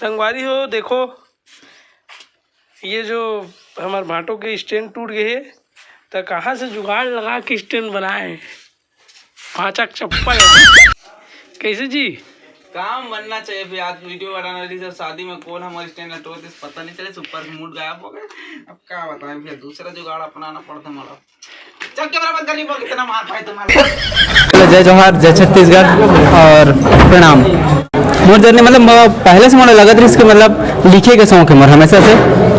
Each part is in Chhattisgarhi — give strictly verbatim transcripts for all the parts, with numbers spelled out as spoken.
संगवारी हो, देखो, ये जो हमार भांटो के स्टैंड टूट गए हे, तो कहाँ से जुगाड़ लगा के स्टैंड बनाए? पाँचक चप्पल। कैसे जी? काम बनना चाहिए भैया। आज वीडियो बनाना रही सर, शादी में कौन हमारे स्टैंड टूट दिस, पता नहीं चले, ऊपर से मूड गायब हो गए। अब क्या बताएं भैया, दूसरा जुगाड़ अपनाना पड़ता हमारा। चल, कैमरा बंद कर ली, बोल, कितना मार पाए तुम्हारा। चलो, जय जोहार, जय छत्तीसगढ़ और प्रणाम। मोर जर्नी, मतलब, म-, पहले से मोला लगत रहिस कि, मतलब, लिखे के शौक है मोर हमेशा से।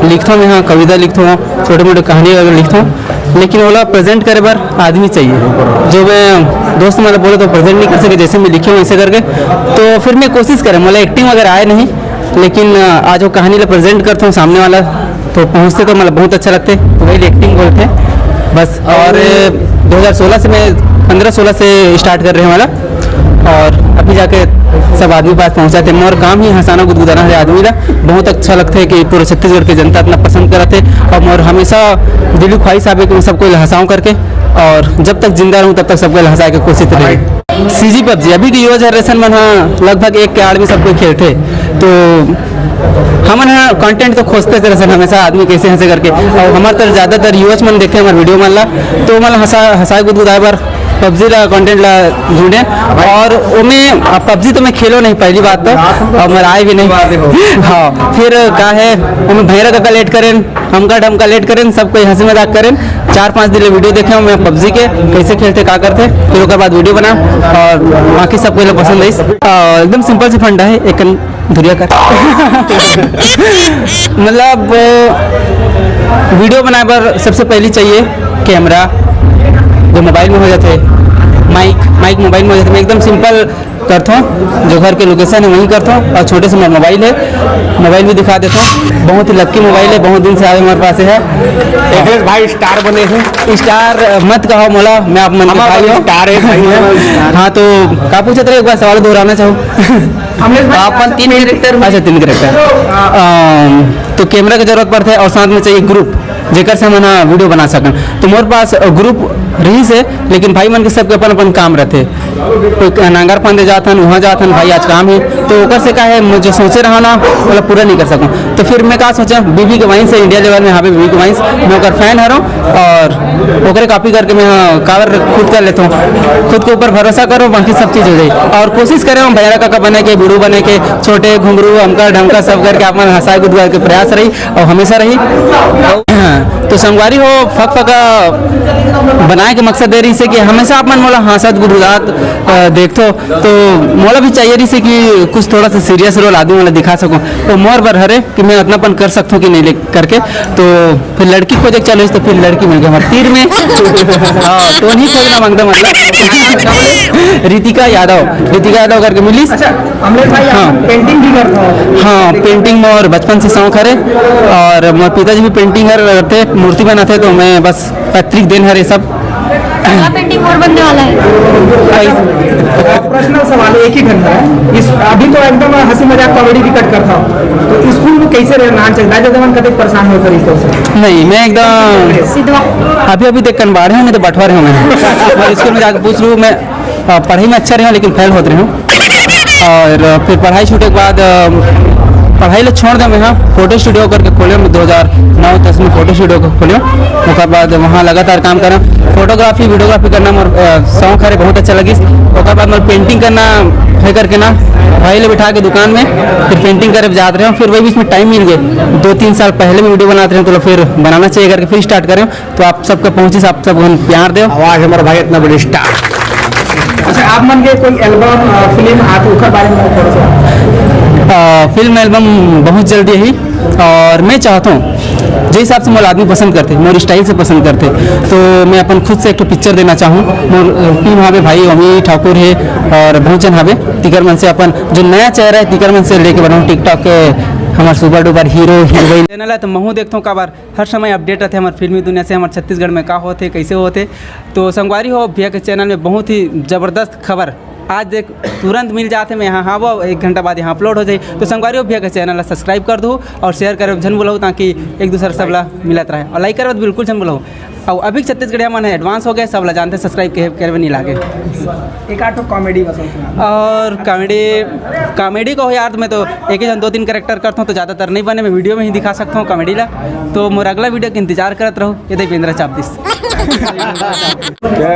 लिखथों मैं, हाँ, कविता लिखथों, छोटे मोटे कहानी वगैरह लिखथों, लेकिन ओला प्रेजेंट करे बर आदमी चाहिए। जो मैं दोस्त मन बोले तो प्रेजेंट नहीं कर सके, जैसे मैं लिखे हूँ वैसे करके। तो फिर मैं कोशिश करे, मोला एक्टिंग वगैरह आए नहीं, लेकिन, अ, आज वो कहानी ला प्रेजेंट करता हूँ सामने वाला, तो पहुँचते तो मतलब बहुत अच्छा लगते। तो वही एक्टिंग बोलते हैं बस। और दो हज़ार सोलह से मैं, पन्द्रह सोलह से स्टार्ट कर रहे हैं वाला, और अभी जाके सब आदमी पास पहुँचाते हैं। मोर काम ही हंसाना गुदगुदाना है आदमी ला। बहुत अच्छा लगता है कि पूरे छत्तीसगढ़ के जनता इतना पसंद करते हैं, और मोर हमेशा दिली ख्वाहिश आवे कि मैं सबको हंसाऊं करके, और जब तक जिंदा रहूं तब तक सबको हंसाए के कोशिश रही। सीजी पबजी अभी के युवा जनरेशन मन ह लगभग एक के आड़ में सब कोई खेलथे, तो हमन ह कंटेंट तो खोजते थे रसन हमेशा, आदमी कैसे हंसे करके। और हमार तो ज्यादातर युवा मन देखे हमार वीडियो मन ला, तो मन हंसा हंसाए गुदगुदाए बर पबजी ला कंटेंट ला ढूंढे। और ओमे, अब पबजी तो मैं खेलो नहीं, पहली बात तो, और मैं आए भी नहीं। हाँ, फिर का है, ओमे भैरा का कलेक्ट करें, हमका ढमका लेट करें, सब कोई हंसी मजाक करें। चार पाँच दिन ले वीडियो देखे हूँ मैं पबजी के, कैसे खेलते, का करते, फिर ओकर बाद वीडियो बना, और बाकी सब कोई लोग पसंद आइस। अ, एकदम सिंपल सी फंडा है, एक कन धुरिया कर। मतलब, अ, वीडियो बनाए बर सबसे पहली चाहिए कैमरा, जो मोबाइल में हो जाते, माइक, माइक मोबाइल में हो जाते। मैं एकदम सिंपल करथों, जो घर के लोकेशन है वहीं करथों, और छोटे से मोर मोबाइल है, मोबाइल भी दिखा देथों। बहुत ही लक्की मोबाइल है, बहुत दिन से आवे हमारे पास है। एकलेश भाई स्टार बने हैं। स्टार, अ, मत कहो मोला, मैं आप मन के हमारा भाई हूँ। स्टार है भाई। हाँ, तो का पूछत रहे, एक बार सवाल दोहराना चाहूँ। हमने तो अपन तीन कैरेक्टर में। अच्छा, तीन कैरेक्टर। अम, तो कैमरा की जरूरत पड़ता है और साथ में चाहिए ग्रुप, जेकर से हमन ह वीडियो बना सकन। तो मोर पास, अ, ग्रुप रहिस हे, लेकिन भाई मन के सबके अपन अपन काम रहथे। कोई क-, नांगर फांदे जात हन, वहाँ जात हन, भाई आज काम हे, तो ओकर से का हे, मैं जो सोचे रहा ना, ओला पूरा नहीं कर सकूँ। तो फिर मैं का सोचा, बीबी के वाइन्स हे, इंडिया लेवल में यहाँ पे बीबी के वाइन्स, मैं ओकर फैन हरों और ओकरे कॉपी करके मैं, हाँ, काबर खुद कर लेता हूँ। खुद के ऊपर भरोसा करो, बाकी सब चीज़ हो जाए। और कोशिश करें हम भैरा काका बने के, बुढ़ू बने के, छोटे घुंगरू, हमका ढमका सब करके अपन हंसाए गुदगुआए के प्रयास रही। और हमेशा रही। तो संगवारी हो, फक फका बनाए के मकसद ये रहिस हे कि हमेशा आप मन मोला हंसत गुदगुदात, अ, देखथो, तो मोला भी चाहिए रहिस हे कि कुछ थोड़ा सा सीरियस रोल आदमी वाला दिखा सकूं। तो मोर बर हरे कि मैं उतना पन कर सकथों कि नहीं ले करके। तो फिर लड़की खोजे के चालू, तो फिर लड़की मिल गई हमारे तीर में। हाँ, तो नहीं खोजना मांगता, मतलब, रितिका यादव, रितिका यादव करके मिलिस। अच्छा, अमलेश भाई, आप हाँ। पेंटिंग भी करते हो? हाँ, पेंटिंग मोर बचपन से शौक हरे, और मोर पिताजी भी पेंटिंग हर करथे, मूर्ति बनाथे, तो मैं बस पैतृक देन हरे सब। क्या पेंटिंग मोर बनने वाला है? पर्सनल सवाल एक ही घंटा है। इस, अभी तो एकदम हंसी मजाक कॉमेडी भी कट करता हूँ, तो स्कूल में कैसे रहे, नान चल दादा जवान कभी परेशान होकर इस तरह से? नहीं, मैं एकदम सिद्धवा। अभी अभी देख कन बाढ़े हूँ, नहीं तो बंटवारे हूँ मैं। और स्कूल में जाके पूछ लूँ मैं। अ, पढ़ाई में अच्छा रहे हूँ, लेकिन फेल होत रहे हूँ। और, अ, फिर पढ़ाई छूटे के बाद, अ, पढ़ाई ला छोड़ दे मैं, हाँ, फोटो स्टूडियो करके खोले मैं दो हज़ार नौ दस में फोटो स्टूडियो को खोले। ओकर बाद वहाँ लगातार काम करा, फोटोग्राफी, वीडियोग्राफी करना मोर, अ, शौक हरे, बहुत अच्छा लगिस। ओकर बाद मोर पेंटिंग करना है करके ना, भाई ले बिठा के दुकान में, फिर पेंटिंग करे जात रहे हूँ। फिर वही बीच में टाइम मिल गए, दो तीन साल पहले मैं वीडियो बनाते रहे, तो फिर बनाना चाहिए करके फिर स्टार्ट करें। तो आप सबके पहुँचिस, आप सब हमन प्यार देव। आवाज हमारा भाई इतना बड़ी स्टार। अच्छा, आप मन के कोई एल्बम, अ, फिल्म आत, ओकर बारे में थोड़ा सा। अ, फिल्म एल्बम बहुत जल्दी ही, और मैं चाहता हूँ, जे हिसाब से मोर आदमी पसंद करते, मोर स्टाइल से पसंद करते, तो मैं अपन खुद से एक ठो पिक्चर देना चाहूँ। मोर, अ, टीम हावे भाई, अमी ठाकुर है और बहुत जन हावे, तिकर मन से अपन जो नया चेहरा है, तिकर मन से लेके बनाऊँ। TikTok के हमार super duper hero heroine channel है, तो महूँ देखता हूँ काबर हर समय अपडेट रहते हमारे फिल्मी दुनिया से, हमारे छत्तीसगढ़ में का होते, कैसे होते। तो संगवारी हो, भैया के चैनल में बहुत ही जबरदस्त खबर आज देख तुरंत मिल जाते। मैं यहाँ, हाँ, वो एक घंटा बाद यहाँ अपलोड हो जाए। तो संगवारी हो, भैया के चैनल ला सब्सक्राइब कर दो और शेयर करे झन भूलहू, ताकि एक दूसरे सबला मिलत रहे, और लाइक करे तो बिल्कुल झन भूलहू। अउ अभी छत्तीसगढ़िया मन हे, advance हो गए, सब ला जानते, subscribe के करवे नहीं लागे। एक आध ठो comedy बस और सुना। और comedy, comedy को यार, मैं तो एक ही जन दो तीन character करता हूँ, तो ज़्यादातर नहीं बने, मैं video में ही दिखा सकता हूँ comedy ला। तो मोर अगला video के इंतजार करत रहो। ये देख, बेंदरा चाप दिस।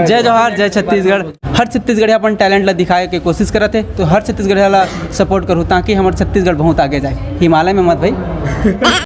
जय जोहार, जय छत्तीसगढ़। हर छत्तीसगढ़िया अपन talent ला दिखाए के कोशिश करत हे, तो हर छत्तीसगढ़िया ला support करूँ, ताकि हमर छत्तीसगढ़ बहुत आगे जाए। हिमालय में मत भाई।